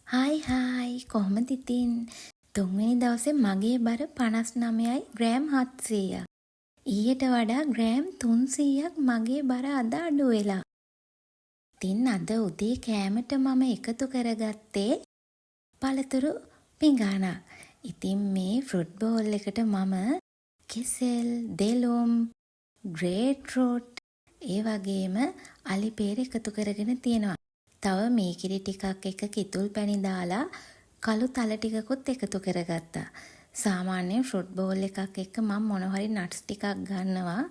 Hi hi, කොහොමද ඉතින්? තුන්වෙනි දවසේ මගේ බර 59යි ග්‍රෑම් 700ක්. ඊයට වඩා ග්‍රෑම් 300ක් මගේ බර අද අඩු වෙලා. ඉතින් අද උදේ කෑමට මම එකතු කරගත්තේ පළතුරු පිඟානක්. ඉතින් මේ ෆෘට් බෝල් එකට මම කෙසෙල්, දෙලුම්, ග්‍රේප්ෆෘට්, ඒ වගේම අලි පේර එකතු කරගෙන තියෙනවා. තව මීකිරි ටිකක් එක්ක කිතුල් පැණි දාලා කළු තල ටිකකුත් එකතු කරගත්තා. සාමාන්‍යයෙන් ෆෘට් බෝල් එකක් එක්ක මම මොනවා හරි නට්ස් ටිකක් ගන්නවා.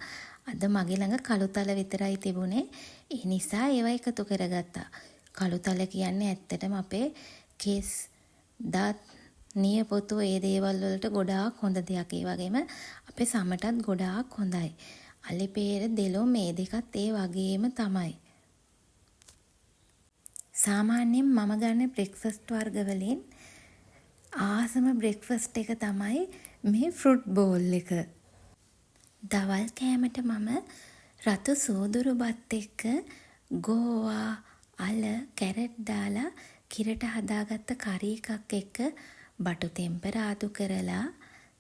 අද මගේ ළඟ කළු තල විතරයි තිබුණේ. ඒ නිසා ඒවා එකතු කරගත්තා. කළු තල කියන්නේ ඇත්තටම අපේ කෙස්, දත්, නියපොතු ඒ දේවල් වලට ගොඩාක් හොඳ දෙයක්. ඒ වගේම අපේ සමටත් ගොඩාක් හොඳයි. අලි පේර, දෙලුම් මේ දෙකත් ඒ වගේම තමයි. සාමාන්‍යයෙන් මම ගන්න බ්‍රෙක්ෆස්ට් වර්ග වලින් ආසම බ්‍රෙක්ෆස්ට් එක තමයි මේ ෆෘට් බෝල් එක. දවල් කෑමට මම රතු සූදුරු බත් එක්ක ගෝවා, අල, කැරට් දාලා කිරට හදාගත්ත කරි එකක් එක්ක බටු තෙම්පරාදු කරලා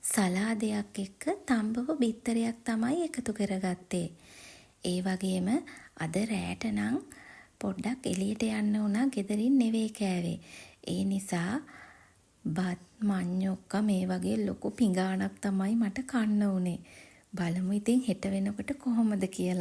සලාදයක් එක්ක තම්බපු බිත්තරයක් තමයි එකතු කරගත්තේ. ඒ වගේම අද රෑට නම් පොඩ්ඩක් එළියට යන්න වුණා, ගෙදරින් නෙවෙයි කෑවේ. ඒ නිසා බත්, මඤ්ඤොක්කා මේ වගේ ලොකු පිඟානක් තමයි මට කන්න වුණේ. බලමු ඉතින් හෙට වෙනකොට කොහොමද කියලා.